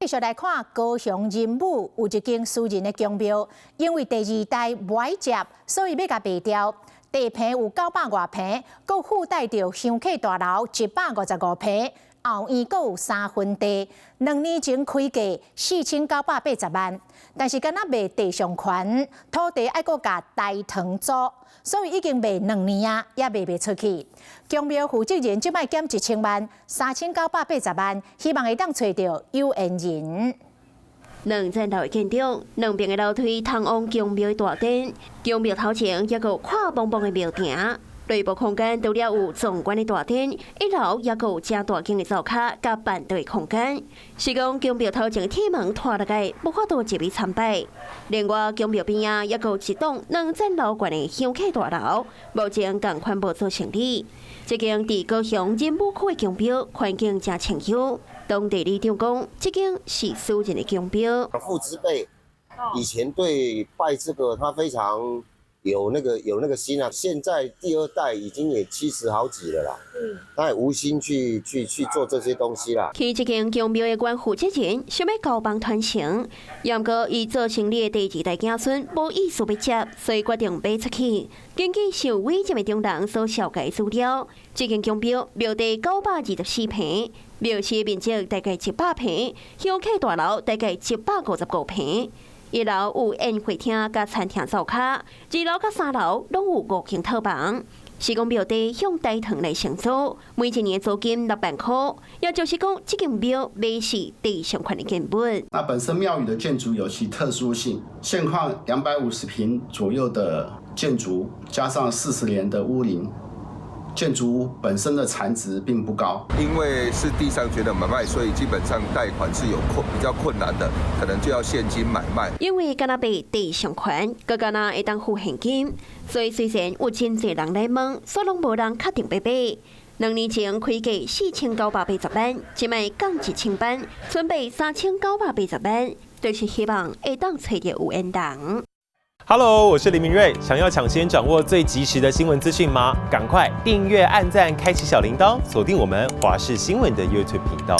繼續來看高雄仁武有一間私人的宮廟，因為第二代無愛接，所以欲共賣掉。地坪有九百外坪，閣附帶著香客大樓155坪，後院閣有三分地。2年前開價4980萬，但是敢若賣地上權，土地愛閣共大堂租，所以已經賣兩年啊，也賣袂出去。宮廟負責人這擺減一千萬，3980萬，希望會當揣著有緣人。兩層樓的建築，兩邊的樓梯通往宮廟的大殿，宮廟頭前猶閣有闊茫茫的廟埕，內部空間除了有壯觀的大殿，一樓猶閣有誠大間的灶跤佮辦桌空間。是講宮廟頭前的鐵門拖落來，無法度入去參拜。另外，宮廟邊仔猶閣有一棟兩層樓懸的香客大樓，目前仝款無做生理。這間佇高雄仁武區的宮廟環境誠清幽。當地里長講，這間是私人的宮廟。父執輩以前對拜這個，他非常有那個心啊。現在第二代已經也七十好幾了啦，他也無心去做這些東西啦。起這間宮廟的原負責人想欲交棒傳承，毋過伊做生理的第二代子孫無意思欲接，所以決定賣出去。根據受委任的中人所紹介資料，這間宮廟廟地924坪，廟宇面積大概100坪，香客大樓大概155坪。一樓有宴會廳佮餐廳灶跤，二樓佮三樓攏有五間套房。是講廟地向大堂來承租，每一年租金6萬塊，也就是講，這間廟賣是地上權的建物。那本身廟宇的建築有其特殊性，現況250坪左右的建築，加上40年的屋齡，建築物本身的殘值並不高。因為是地上權的買賣，所以基本上貸款是有比較困難的，可能就要現金買賣。因為敢若賣地上權，閣敢若會當付現金，所以雖然有真濟人來問，煞攏無人確定欲買。2年前開價4980萬，這擺降一千萬，準備3980萬，就是希望會當揣著有緣人。 Hello，我是林明瑞。想要搶先掌握最及時的新聞資訊嗎？趕快訂閱、按讚、開啟小鈴鐺，鎖定我們華視新聞的 YouTube 頻道。